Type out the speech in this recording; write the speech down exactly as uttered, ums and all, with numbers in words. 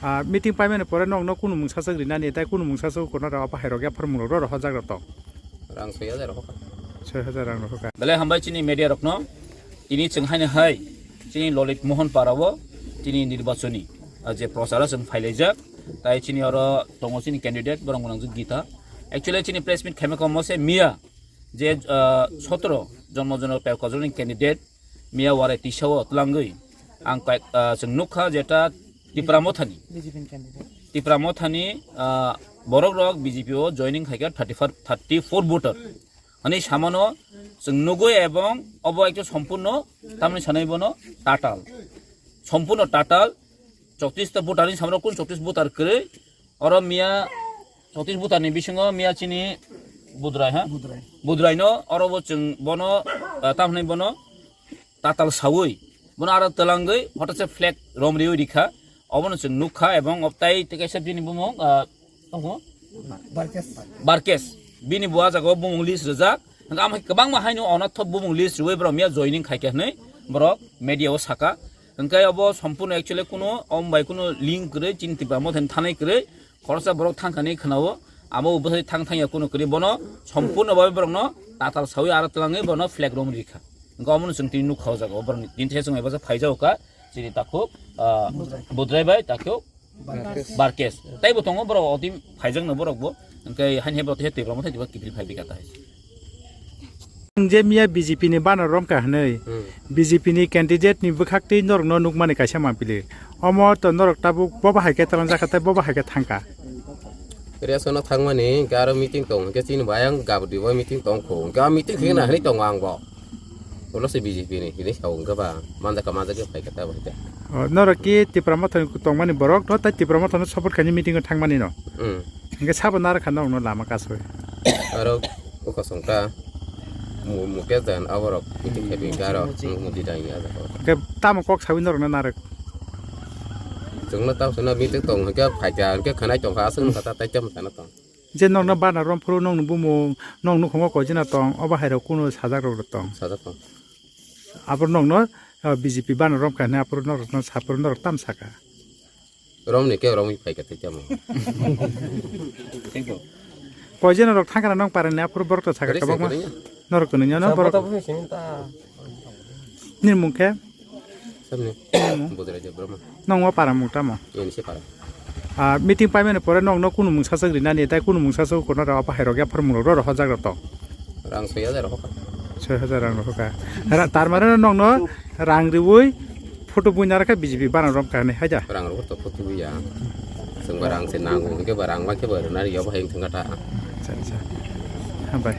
Ah, meeting paimani pore nokno kunu mungsa swk rinani, tei kunu mungsa swk kono rok apa hairok yaphar mungrok rok hojak rok tong? Rang soi hajar rok hoka. Soi hajar rang rok hoka. Belai hambai chini media rokno, tini chwng haino hai, chini Lolit Mohan Para o, chini nirbachoni, ah, je procharo chwng phailaijak, tai chini oro tongo chini candidate, borok gwnang Gita. Actually, chini press meet khaima komo se miya, je, ah, sotoro jonmo jonmo Pepkajolni candidate, miya warai tisao twlangwi ang kaik-, ah, chwng nukha jeta Tipra Mothani. Tipra Mothani, ah, borok rok B J P o joining khaikha thirty four, thirty four voter. Hani samano chwng nugwi ebong obo ekta sompurno tamni sanai bono tatal. Sompurno tatal, choktis ta voter ni samano kun choktis voter kwrwi. Oro miya choktis voter ni bisingo miya chini Budrai, ha? Budrai. Budrai no oro bo chwng bono, ah, tamni bono tatal sawi, bono aro twlangwi hoto se flag rom riwi rikha, obono chwng nukha, ebong obtai tei kaisa bini bumung, ah, tongkho? Barkes. Barkes. Bini bo ah jaga o bumung list rijak. Hwnkhe amo hai kwbangma haino onatho bumung list riwi borok miya joining khaikha hwnwi borok media o saka. Hwnkhe obo sompurno actually kuno om bai kuno link kwrwi chini Tipra Mothani thanai kwrwi. Khoroksa borok thangkhani khwnao, abo bwsai thang thangya kunu kwrwi, bono sompurno babe borokno tatal sawi aro twlangwi bono flag rom rikha. Hwnkhe omono chwng tini nukha o jaga o borokni tini thai chwng bai bwsa phaijao kha chini takhuk, ah, Budrai bai takhuk Barkes. Taibo tongo borok o team phaijakno borok bo, hwnkhe haini hai borok tei Tipra Mothai tei kiphil phai bikha tai. Nwng je miya B J P ni bana romkha hwnwi, Hmm. B J P ni candidate ni bwkhak twi norokno nukmani kaisa mapili. Omo to norok tabuk bobo hai khe twlangjak kha tei bobo hai khe thangkha. Reason no thangmani hwnkhe aro meeting tong hwnkhe chini bai ang gabdi bo meeting tong kho hwnkhe a meeting khe na Hmm. hwnwi tongo ang bo. Ulo se B J P ni hwnwi sao hwnkhe ba manjak ka manjak khe phai khe ta bai khe. O, norok ki Tipra Mothani tongmani borok no tei Tipra Mothano support khaini meeting o thangmani no. Hmm. Hwnkhe sabo narwkha norokno lama kasui. Aro o kosong ta mu-, Mukesh Dan aborok meeting khai bini aro Muti Dan ni aja ko. Hwnkhe tamo kok sawi norokno narwk? Chwngno tamo sano meeting tong hwnkhe phaikha hwnkhe khwnai tongkha aswk nokha ta tai tamo sana tong. Je nokno bana romphuru nokni bumung nok nukhungo koijana tong obo hairok kunu sajak rok tong. Sajak tong. Aboro nokno, uh, B J P bana romkha hwnwi aphuru norokno saphuru norok tam saka. Romni khe romwi phaikha tei tamo. Thank you. Koijana rok thangkha nang parani aphuru borok to saka Kare kwbangma. Sengkhe nangya? Norok to nangya no borok. Sabo to sini ta. Nini mung khe? Samni. Nini mung? Budrai Debbarma. Nong o para mung tamo? Ini se para. Ah, meeting paimani pore nokno kunu mung sasok rinani, tai kunu mung sasok kono rok apa hairok yaphar mung rok rok hojak rok tong? Rang soi hajar hoka. Soi hajar rang rok hoka. Ra-, tar mane nokno rang riwi photo bui narwkha B J P bana romkha hwnwi hai da? Rang rok to photo bui ya. Chwng ba rang se nango, hwnkhe ba rang ba khe ba rwnani yobo hai wngkha ta. Acha, acha. Hambai.